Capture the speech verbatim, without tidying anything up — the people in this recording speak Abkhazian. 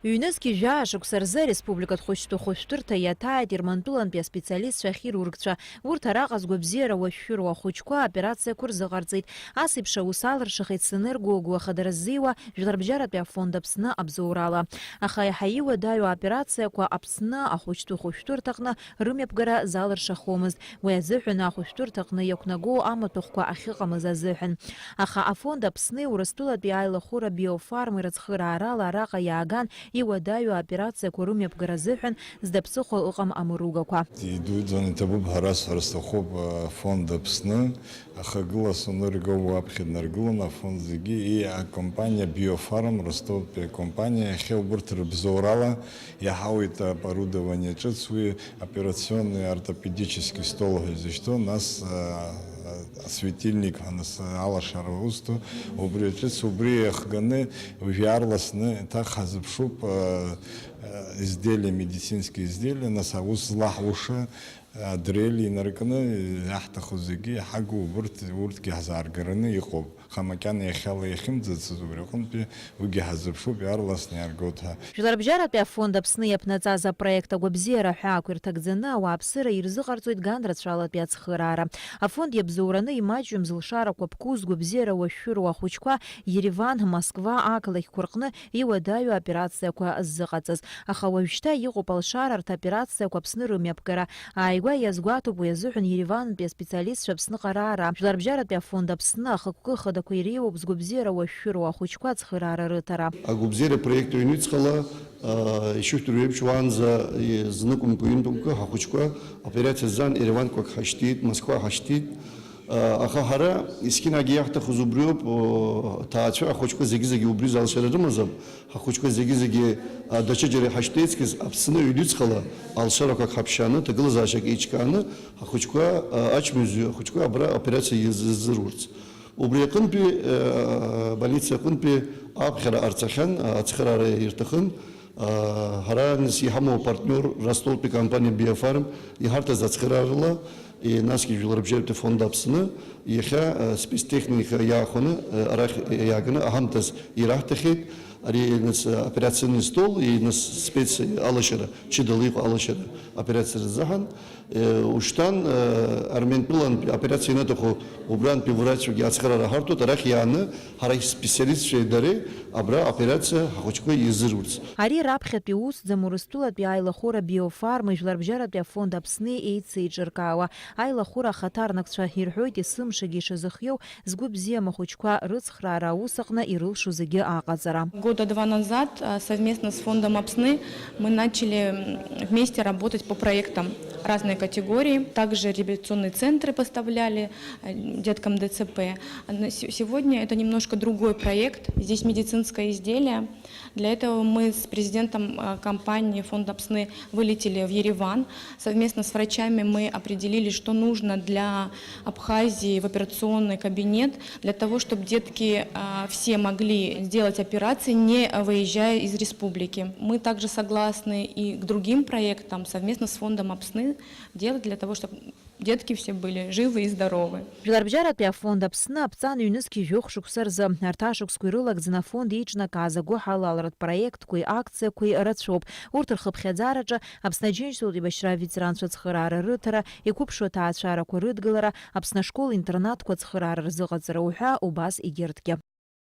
Ҩнызқьи жәаа шықәса рзы ареспубликатә хәыҷтәы хәышәтәырҭа иаҭааит Ермантәылантәи аспециалистцәа ахирургцәа. Урҭ араҟа згәабзиара уашәшәыроу ахәыҷқәа аоперациақәа рзыҟарҵеит. Ас еиԥш аус алыршахеит саныргәыгәуа хадара ззиуа Жәларбжьаратәи афонд Аԥсны абзоурала. Аха иаҳа иуадаҩу аоперациақәа Аԥсны ахәыҷтәы хәышәтәырҭаҟны рымҩаԥгара залыршахомызт. Уи азыҳәан ахәышәтәырҭаҟны иақәнагоу амаҭәахәқәа ахьыҟамыз азыҳәан. Аха афонд Аԥсни Урыстәылатәи аилахәыра Биофарм ирыцхыраарала араҟа иааган иуадаҩу аоперациақәа рымҩаԥгара азыҳәан зда ԥсыхәа ыҟам амыругақәа. Идуӡӡаны иҭабуп ҳәа расҳәар сҭахуп, афонд Аԥсны ахагыла санырго уаԥхьа днаргыланы афонд зегьы, и акомпаниа Биофарм, Ростовтәи акомпаниа, иахьа убырҭ рыбзоурала иаҳауеит оборудование ҿыц, уи операционный ортопедический стол ҳәа изышьҭоу, нас, а, а, светильник ҳәа нас алашара узҭо, убри аҿыц, убри иахганы уажә иаарласны еиҭах ҳазыԥшуп, а, а, изделия, медицинские изделия, нас аус злаҳуша, а, адрели инаркны, иаҳҭаху зегьы иҳагу убырҭ, урҭгьы ҳзааргараны иҟоуп. Аха макьана иахьала иахьымӡацыз убри аҟынтәи уигьы ҳазыԥшуп, иаарласны иааргоит ҳәа. Жәларбжьаратәи афонд Аԥсны иаԥнаҵаз апроект агәабзиара ҳәаақәа ирҭагӡаны ауааԥсыра ирзыҟарҵоит ган рацәалатәи ацхыраара. Афонд иабзоураны имаҷҩым зылшарақәа ԥку згәабзиара уашәшәыроу ахәыҷқәа Ереван, Москва ақалақьқәа рҟны иуадаҩу аоперациақәа ззыҟаҵаз. Аха уажәшьҭа иҟоуп алшарарҭа аоперациақәа Аԥсны рымҩаԥгара. Ааигәа иазгәаҭоуп уи азыҳәан Еревантәи аспециалистцәа Аԥсныҟа раара, Жәларбжьаратәи афонд Аԥсны ахықәкы хадақәа иреиуоуп згәабзиара уашәшәыроу ахәыҷқәа ацхыраара рыҭара. Агәабзиара апроект ҩнуҵҟала, а, ишәышәдырҩеиԥш, уаанӡа, и, зныкымкәа-ҩынтәымкәа ҳахәыҷқәа аоперациа ззан Ереванқәак ҳашьҭит, Москва ҳашьҭит. А, аха ҳара, есқьынагьы иаҳҭахыз убриоуп, о, ҭаацәа ахәыҷқәа зегьы-зегьы убри залшара рымазар, ҳахәыҷқәа зегьы-зегьы, а, даҽаџьара иҳашьҭеицкыз Аԥсны ҩнуҵҟала алшарақәак ҳаԥшьааны, ҭагылазаашьак еиҿкааны, ҳахәыҷқәа, а, ачмазаҩ ахәыҷқәа абра аоперациа иазырурц. Убри аҟынтәи, а, больница аҟынтәи аԥхьара ҟарҵахьан, а, ацхыраара ирҭахын. А, ҳара нас иҳамоу апартниор Ростовтәи компаниа Биофарм иҳарҭаз ацхыраарала, и, насгьы Жәларбжьаратәи фонд Аԥсны, иахьа, а, спецтехника иаахәаны, а, арахь иааганы аҳамҭаз ираҳҭахьеит. Ари, нас, операционный стол, и, нас, спец алашара, ҷыдала иҟоу алашара операциа рзыҳәан. Э, ушьҭан, э, Арментәылантәи операциа ианаҭаху убрантәи врачгьы ацхыраара ҳарҭоит, арахь иааны ҳара ҳспециалистцәеи дареи абра аоперациа ҳахәыҷқәа изырурц. Ари раԥхьатәи усӡам, Урыстәылатәи аилахәыра Биофарми Жәларбжьаратәи афонд Аԥсни еицеиҿыркаауа. Аилахәыра ахаҭарнакцәа ирҳәоит, есымшагьы ишазыхиоу згәы бзиам ахәыҷқәа рыцхраара аус аҟны ирылшо зегьы аҟаҵара. Года два назад, а, совместно с фондом Апсны мы начали, м, вместе работать по проектам разной категории. Также реабилитационные центры поставляли, э, деткам Д Ц П. А на се-, сегодня это немножко другой проект. Здесь медицинское изделие. Для этого мы с президентом, а, компании фонда Апсны вылетели в Ереван. Совместно с врачами мы определили, что нужно для Абхазии в операционный кабинет, для того, чтобы детки, а, все могли сделать операции, не выезжая из республики. Мы также согласны и к другим проектам совместно с фондом Апсны делать для того, чтобы детки все были живы и здоровы. Жәларбжьаратәи афонд Аԥсны аԥҵан ҩнызқьи жәохә шықәса рзы, арҭ ашықәсқәа ирылагӡаны афонд иеиҿнакааз агәыҳалалратә проектқәеи акциақәеи рацәоуп. Урҭ рхыԥхьаӡараҿы Аԥсны Аџьынџьтәылатәи еибашьра аветеранцәа ацхыраара рыҭара, иқәыԥшу аҭаацәарақәа рыдгылара, Аԥсны ашкол-интернатқәа ацхыраара рзыҟаҵара уҳәа убас егьырҭгьы.